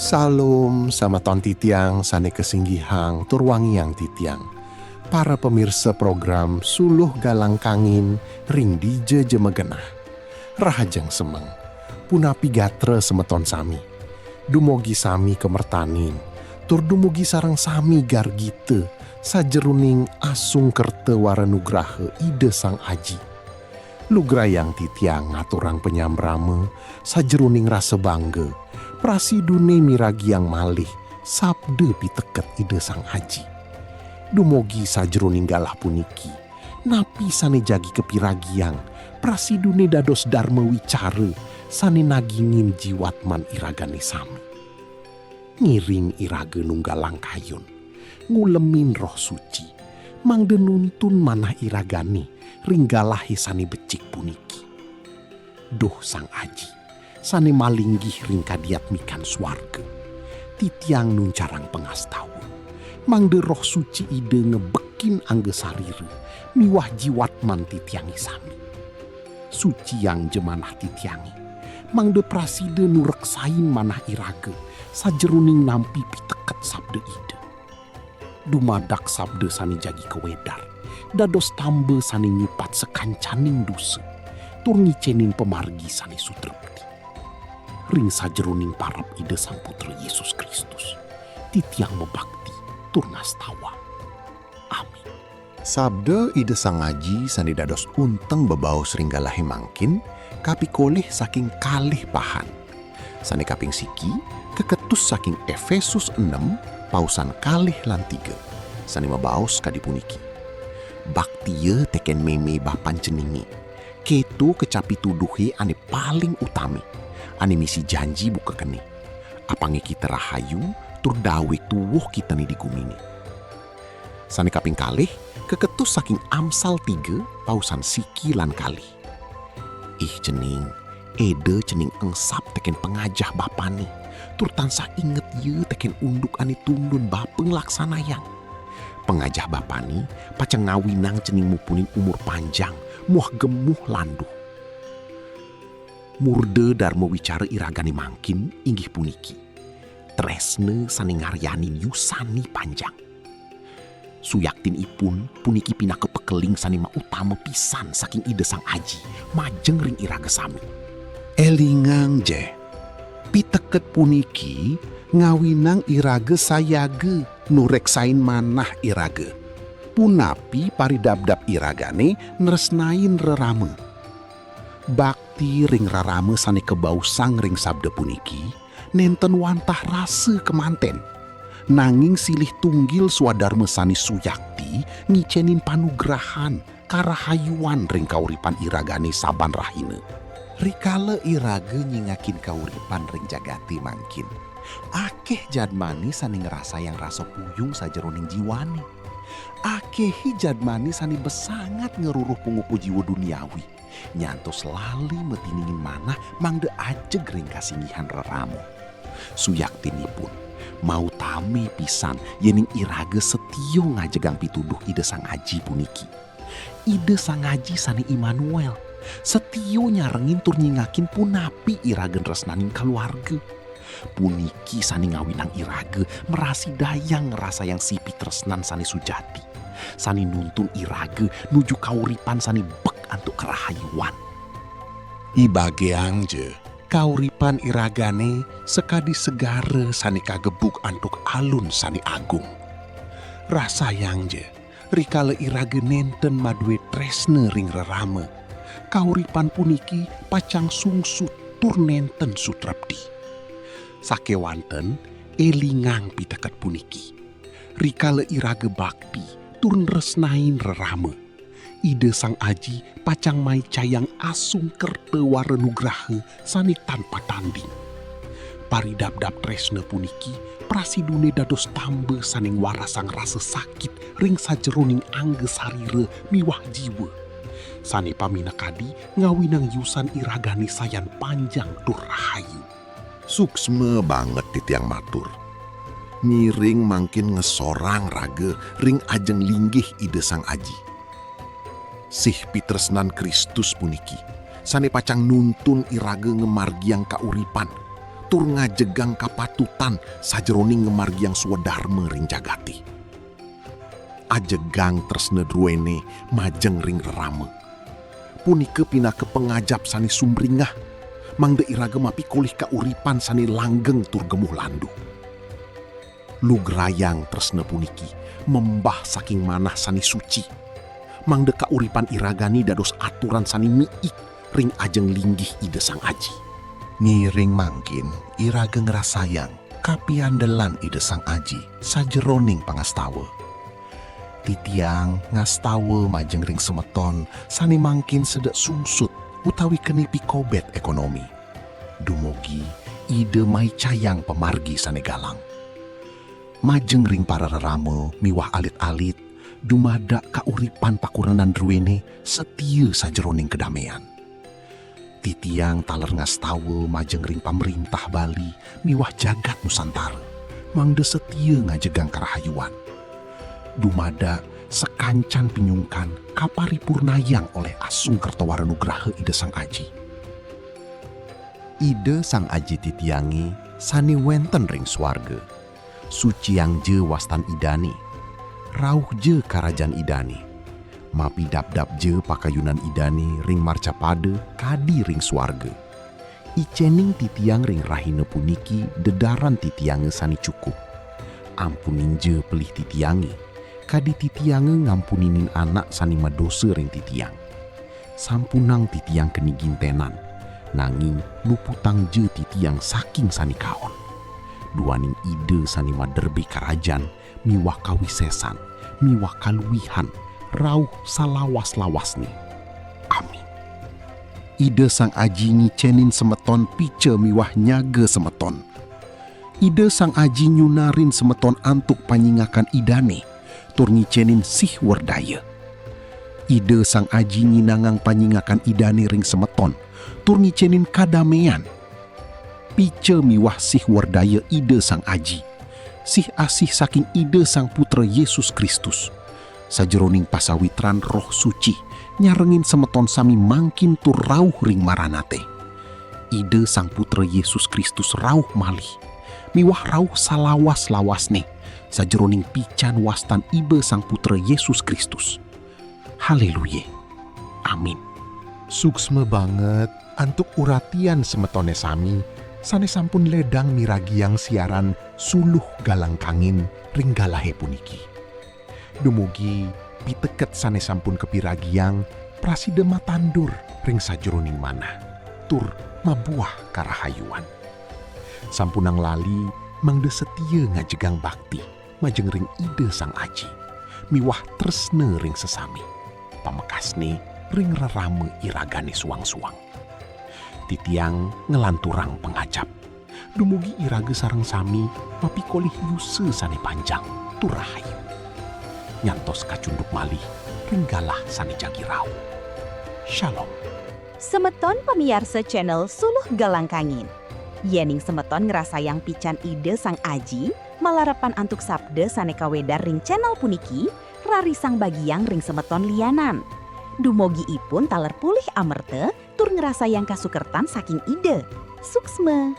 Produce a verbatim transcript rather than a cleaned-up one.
Salam, semeton titiang sane kasinggihang tur wangiang titiang. Para pamirsa program Suluh Galang Kangin ring dija ja magenah. Rahajeng semeng. Punapi gatra semeton sami? Dumugi sami kamertanin, tur dumugi sareng sami gargita sajeroning asung kerta wara nugraha Ida Sang Aji. Lugrayang titiang ngaturang panyambrama sajeroning rasa bangga, prasidune miragiang malih sabda piteket Ida Sang Aji. Dumugi sajeroning galah puniki, napi sane jagi kapiragiang, prasidune dados darma wicara sane nagingin jiwatman iragane sami. Ngiring iraga nunggalang kayun, ngulemin Roh Suci, mangda nuntun manah iragane ring galahe sane becik puniki. Duh Sang Aji, sane malinggih ring kadiatmikan swarga, titiang nuncarang pangastawa, mangda Roh Suci Ida ngebekin angga sarira miwah jiwatman titiange sami. Suciang ja manah titiange, mangda prasida nureksain manah iraga sajeroning nampi piteket sabda Ida. Dumadak sabda sane jagi kawedar, dados tamba sane nyipat sakancaning dosa, tur ngicenin pamargi sane sutrepti. Ring sajeroning parab Ida Sang Putra Yesus Kristus, titiang mabakti tur ngastawa. Amin. Sabda Ida Sang Aji sane dados unteng bebaos ring galahe mangkin kapikolih saking kalih pahan. Sane kaping siki kaketus saking Efesus enem, pausan kalih lan tiga, sane mabaos kadi puniki: "Baktia teken meme bapan ceninge. Keto kecap pituduhe ane paling utame, ane misi janji buka kene. Apange kita rahayu, tur daweg tuwuh kitane di gumine." Sane kaping kalih kaketus saking Amsal tiga, pausan siki lan kalih. "Ih cening, eda cening engsap teken pangajah bapane, tur tansah inget ia teken unduk ane tundun bapa nglaksanayang. Pangajah bapane pacang ngawinang cening mupunin umur panjang, muah gemuh landuh." Murda darma wicara iragane mangkin inggih puniki: tresna sane ngaryanin yusane panjang. Suyaktinipun puniki pinaka pakeling sane mautama pisan saking Ida Sang Aji majeng ring iraga sami. Elingang je, piteket puniki ngawinang iraga sayaga nureksain manah iraga, punapi paridabdab iragane nresnain rerama. Bakti ring rerama sane kabaosang ring sabda puniki nenten wantah rasa kemanten, nanging silih tunggil swadarma sane suyakti ngicenin panugrahan, karahayuan ring kauripan iragane saban rahina. Rikala iraga nyingakin kauripan ring jagate mangkin, akeh jadmane sane ngrasayang rasa puyung sajeroning jiwane. Akehe jadmane sane besangat ngruruh pangupa jiwa duniawi, nyantos lali matiningin manah mangda ajeg ring kasinggihan rerama. Suyaktinipun, mautame pisan yening iraga satia ngajegang pituduh Ida Sang Aji puniki. Ida Sang Aji sane Immanuel, satia nyarengin tur nyingakin punapi iraga nresnanin kaluarga. Puniki sane ngawinang iraga mrasidayang ngrasayang sih pitresnan sane sujati, sane nuntun iraga nuju kauripan sane bek antuk karahayuan. Ibagiang ja kauripan iragane sakadi segara sane kagebug antuk alun sane agung. Rasayang ja, rikala iraga nenten madue tresna ring rerama, kauripan puniki pacang sungsut tur nenten sutrepti. Sakewanten, elingang piteket puniki. Rikala iraga bakti tur nresnain rerama, Ida Sang Aji pacang maicayang asung kerta wara nugraha sane tan patanding. Paridabdab tresna puniki prasidune dados tamba sane ngwarasang rasa sakit ring sajeroning angga sarira miwah jiwa, sane paminakadi ngawinang yusan iragane sayan panjang tur rahayu. Suksma banget titiang matur. Ngiring mangkin ngesorang raga ring ajeng linggih Ida Sang Aji. Sih pitresnan Kristus puniki, sane pacang nuntun iraga ngamargiang kauripan, tur ngajegang kapatutan sajeroning ngamargiang swadarma ring jagate. Ajegang tresna druene majeng ring rerama. Punika pinaka pangajap sane sumringah, mangda iraga mapikolih kauripan sane langgeng tur gemuh landu. Lugrayang tresna puniki membah saking manah sane suci, mangda kauripan iragane dados aturan sane neik ring ajeng linggih Ida Sang Aji. Ngiring mangkin iraga ngrasayang kapiandelan Ida Sang Aji sajeroning pangastawa. Titiang ngastawa majeng ring semeton sane mangkin sedek sungsut utawi keni pikobet ekonomi. Dumugi Ida maicayang pamargi sane galang. Majeng ring para rerama miwah alit-alit, dumadak kauripan pakurenan druene setia sajeroning kadamean. Titiang taler ngastawa majeng ring pamrintah Bali miwah jagat Nusantara, mangda setia ngajegang karahayuan. Dumadak sakancan pinyungkan kaparipurnayang olih asung kerta wara nugraha Ida Sang Aji. Ida Sang Aji titiange sane wenten ring swarga. Suciang ja wastan Idane. Rauh ja karajan Idane. Mapidapdap ja pakayunan Idane ring marcapada kadi ring swarga. Icening titiang ring rahina puniki dedaran titiange sane cukup. Ampunin ja pelih titiange, kadi titiange ngampuninin anak sane madosa ring titiang. Sampunang titiang keni gintenan, nanging luputang ja titiang saking sane kaon. Duaning Ida sane maderbe karajan miwah kawisesan, miwah kaluihan, rauh salawas-lawasne. Amin. Ida Sang Aji ngicenin semeton pica miwah nyaga semeton. Ida Sang Aji nyunarin semeton antuk panyingakan Idane, tur ngicenin sih werdaya. Ida Sang Aji nyinangang panyingakan Idane ring semeton, tur ngicenin kadamean. Pica miwah sih werdaya Ida Sang Aji, sih asih saking Ida Sang Putra Yesus Kristus, sajeroning pasawitran Roh Suci, nyarengin semeton sami mangkin tur rauh ring maranate. Ida Sang Putra Yesus Kristus rauh malih, miwah rauh salawas-lawasne, sajeroning pican wastan Ida Sang Putra Yesus Kristus. Haleluya. Amin. Suksma banget antuk uratian semetone sami sane sampun ledang miragiang siaran Suluh Galang Kangin ring galahe puniki. Dumugi piteket sane sampun kapiragiang prasida matandur ring sajeroning manah, tur mabuah karahayuan. Sampunang lali mangda setia ngajegang bakti majeng ring Ida Sang Aji, miwah tresna ring sesami. Pamekasne ring rerama iragane suang-suang. Titiang nglanturang pangajap. Dumugi iraga sareng sami mapikolih yusa sane panjang tur rahayu. Nyantos kacunduk malih ring galah sane jagi rauh. Shalom. Semeton pamiarsa channel Suluh Galang Kangin. Yening semeton ngrasayang pican Ida Sang Aji, malarapan antuk sabda sane kawedar ring channel puniki, rarisang bagiang ring semeton lianan. Dumugi ipun taler polih amerta tur ngrasayang kasukertan saking Ida. Suksma.